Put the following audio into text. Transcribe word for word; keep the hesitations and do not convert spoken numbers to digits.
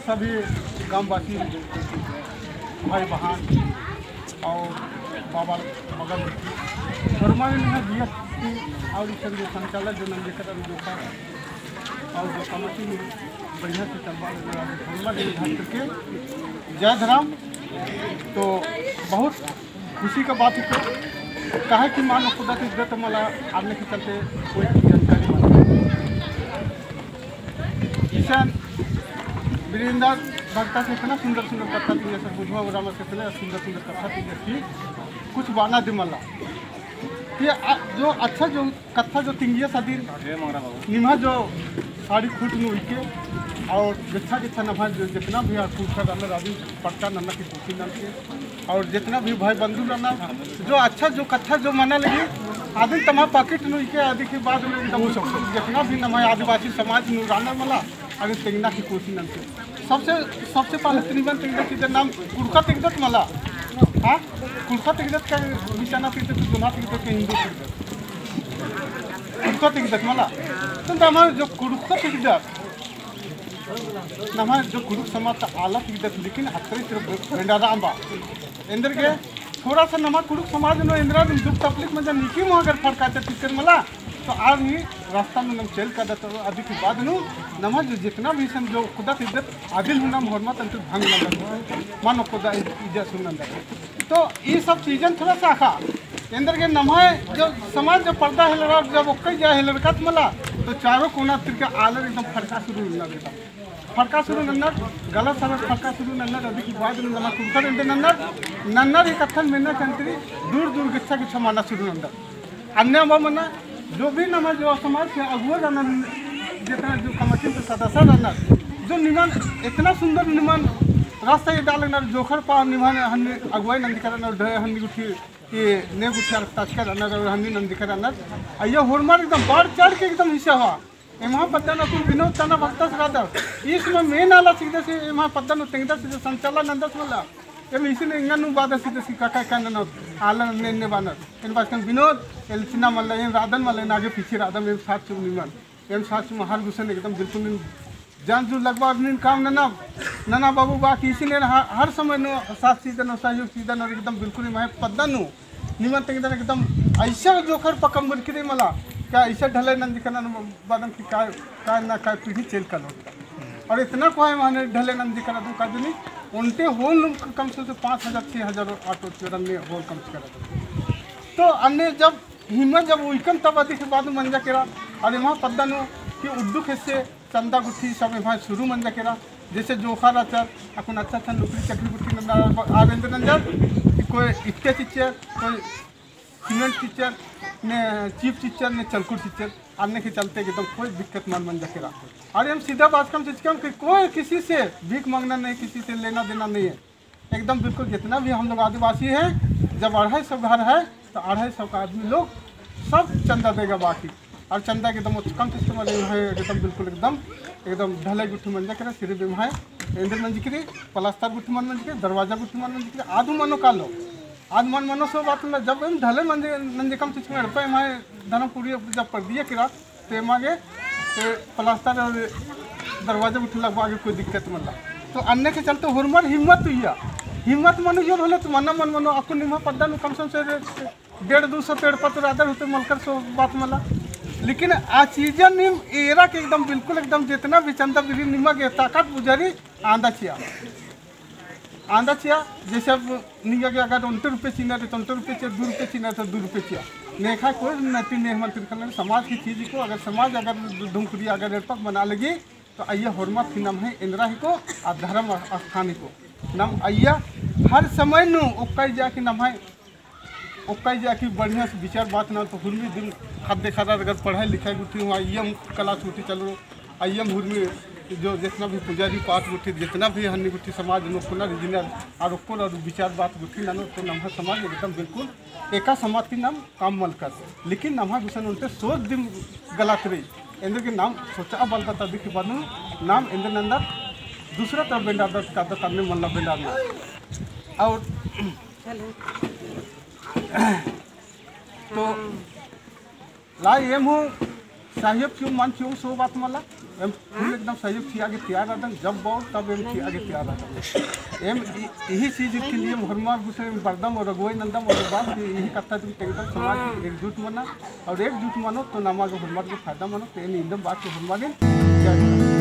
सभी ग्रामवासी, भाई बहन और बाबा मगर परमानंद ने दिया कि और इसन जो संचालन जो नंगे कर जो कर और जो कमेटी में बढ़िया से चलवा रहे हैं, धन्यवाद देना करके। जय धर्म। तो बहुत खुशी का बात है, काहे कि मानो खुदा की इज्जत मला आने के चलते कोई जानकारी मला। इसन वीरेंद्र भगता से इतना सुंदर सुंदर कत्था तिंगिया, सर बुझवा रामा से इतना सुंदर सुंदर कत्था तिंगिया कि कुछ बाना दे मला। ये आ-, जो अच्छा जो कत्था जो तिंगिया सदिन निम्हा जो साड़ी खूट नू उइके और जितना जितना नम्हा जो जितना भी आ खूट का डालर आदि पक्का नन्ना की कोशिश नन्ना के और जितना भी भाई बंधु रहना, जो अच्छा जो कत्था जो मना लगी, आदिन तम्हा पॉकेट नू इके आदि के बाद में एकदम जितना भी नम्हा आदिवासी समाज नू रहना मला, आदिन तेंगना की कोशिश नन्ते। सबसे, सबसे पहले तनिमन तेंगदत इदर नाम कुँड़ुख़ा तेंगदत मला। हाँ, कुँड़ुख़ा तेंगदत का बिचाना तेंगदत, तो दोना तेंगदत के हिंदू तेंगदत। कुँड़ुख़ा तेंगदत मला। तो नम्हा जो कुँड़ुख़ा तेंगदत, नम्हा जो कुँड़ुख़ समाज ता आलर तेंगदत, लेकिन अतरे सिर्फ बेंडारा अम्बा। एन्देरगे थोड़ा सा नम्हा कुँड़ुख़ समाज नू एन्देरा दुख तकलीफ मंजा नीकी मुँह अगर फरकाचर चिच्चर मला, तो आर ही रास्ता नू नम चल कादत अदी की बाद नू नम्हा जो जितना भी इसन जो खुदा तेंगदत आदिन हूँ नम होरमा तंतु भंग नंदत, मानो खुदा इज्जत हूँ नंदत। तो ई सब चीजन थोड़ा सा अख़ा। एन्देरगे नम्हा जो समाज जो पर्दा हेलरा जब ओक्कई जा हेलरकत मला, तो चारों कोना तिरका आलर एकदम फरका शुरू नन्ना बेटा। फरका शुरू नन्नर, गलत सलत फरका शुरू नन्नर, अदी की बाद में नम्हा कुँड़ुख़र एन्देर नन्नर, नन्नर ही कत्थन मेन्ना चंतरी, दूर दूर गिच्छा गिच्छा मना शुरू नन्नर। अन्य अम्बा मना, जो भी नम्हा जो समाज के अगुवा रन्नर, जितना जो कमेटी के सदस्य रन्नर, जो निमन इतना सुंदर निमन रास्ता ये डालनर, जोखर पा निमन हन्नी अगुवाई नंजकर रन्नर, ढे हन्नी गुट्ठी, ये ने गुट्ठी अरक ताचकर रन्नर, हन्नी नंजकर रन्नर, अइय्या होरमर एकदम बढ़ चढ़ के एकदम हिस्सा हुआ। एम्हा पद्दा नू अक्कुन बिनोद तना भगतस रअदस। ईस में मेन आला चिच्चदस, एम्हा पद्दा नू तेंगदस, जो संचालन नंदस मला। एम इसिन एंगन नू बादस चिच्चदस कि काका का ननोत, आलन ने ने बानर। एन बाचकन बिनोद, एल्चना मला, एन रअदन मला, एन आगे पीछे रअदम, एम साथ चुम निमन। एम साथ चुम हर गुसन एकदम बिल्कुल नीन जान जू लगवा नीन काम नना, नना बाबू बा कि इसिन एन ह-, हर समय नू साथ चिअदन, सहयोग चिअदन और एकदम बिल्कुल एम्हा पद्दा नू निमन तेंगदन एकदम ऐसा जोखर पकम बरकी रई मला, का ऐसा ढले नंजकन बादम कि का, का ना का पीढ़ी चल कलो। और इतना कोई माने ढले नंजकन तुम का जनी, ओन्टे होल कम से कम पाँच हजार, छः हजार ऑटो चोरन ने होल कम से कम। तो अन्ने जब हिम्मत जब उइकन तब अदी के बाद मंजा केरा, और एम्हा पद्दा नू कि उड्डू खेसे चंदा गुट्ठी सब एम्हा शुरू मंजा केरा, जैसे जोखा रहचर, अक्कुन अच्छा अच्छा नौकरी चाकरी गुट्ठी नंदर, आर एन्देर नंजर कि कोई इट्टे चिच्चर, कोई सीमेंट चिच्चर, ने चीप चिच्चर, ने चलकुट चिच्चर, अन्ने के चलते एकदम कोई दिक्कत मल मंजा केरा। और हम सीधा बात कम चिच्चकम कि कोई किसी से भीख मांगना नहीं, किसी से लेना देना नहीं है। एकदम बिल्कुल जितना भी हम लोग आदिवासी हैं, जब अढ़ाई सौ घर है, तो अढ़ाई सौ का आदमी लोग सब चंदा देगा बाकी। और चंदा के एकदम कम से कम है, एकदम बिल्कुल एकदम, एकदम ढलाई गुट्ठी मंजा केरा, सिर्फ एम्हा एन्देर मंजकी रई, प्लास्टर गुट्ठी मल मंजकी रई, दरवाजा गुट्ठी मल मंजकी रई, आद हूँ मनो कालो, आद मल मनो सो बात ना, जब एम ढले मंजे, मंजे कम से कम एड़पा एम्हा धर्मपुरी जब परदिया केरा, ते एमा गे, ते प्लास्टर और दरवाजा गुट्ठी लगवा गे कोई दिक्कत मल्ला। तो अन्ने के चलते होरमर हिम्मत उइया। हिम्मत मनो यो होले तो मना मल मनो, अक्कुन निम्हा पद्दा नू कम से कम से डेढ़ दू सौ पेड़ पत्तर आदर होते मलकर सो बात मला। लेकिन आ चीजन नीम एरा के एकदम बिल्कुल एकदम जितना भी चंदा बिरी निम्हा गे ताकत बुझारी आंदा चिआ। आंदा चिआ, जैसे अब निंगा गे अगर ओन्टे रुपये चिअना रई, तो ओन्टे रुपये चिआ, दू रुपये चिअना रई, तो दू रुपये चिआ। नेखा कोई नती नेह मंत्री खलना समाज की चीज को, अगर समाज अगर धुमकुरी अगर एड़पक मना लगी, तो अइय्या होरमत ही नम्है एन्दरा हिको, आ धर्म स्थान हिको। नम अइय्या हर समय नू ओक्कई जा कि नम्है ओक्कई जा कि बढ़िया से विचार बात ना तो हुरमी दिन खद्दे खर्रा अगर पढ़ाई लिखाई गुट्ठी हुआ, अइय्यम कला छुट्टी चल रहो, अइय्यम हुरमी जो जितना भी पुजारी पाठ गुट्ठी, जितना भी हन्नी गुट्ठी समाज नू ओक्कना रीजनल और ओक्कन और विचार बात गुट्ठी ननोत तो नम्है समाज एकदम बिल्कुल एका समाज ती नाम काम मलकत। लेकिन नम्है गुसन ओन्टे सोच दिम गलत रई। एन्देरगे नाम सोचा बलदत अदी की बाद नू नाम एन्देर नन्दत दूसरा तरफ बेंडारदत कादत अन्ने मल्ला बेंडारना। और तो ला एम हूँ सहयोग चिओम मल चिओम सो बात मला। एम full एकदम सहयोग चिआ गे तैयार रअदम, जब बओ तब एम चिआ गे तैयार रअदम। एम इ-, इही चीज के लिए होरमर गुसन एम बरदम और अगुवाई नन्दम और बात इही कत्था तुम एकदम समाज एकजुट मना और एकजुट मनो तो नमा गे होरमर गे फायदा मनो तो एन इन्दम बात होरमर गे जय।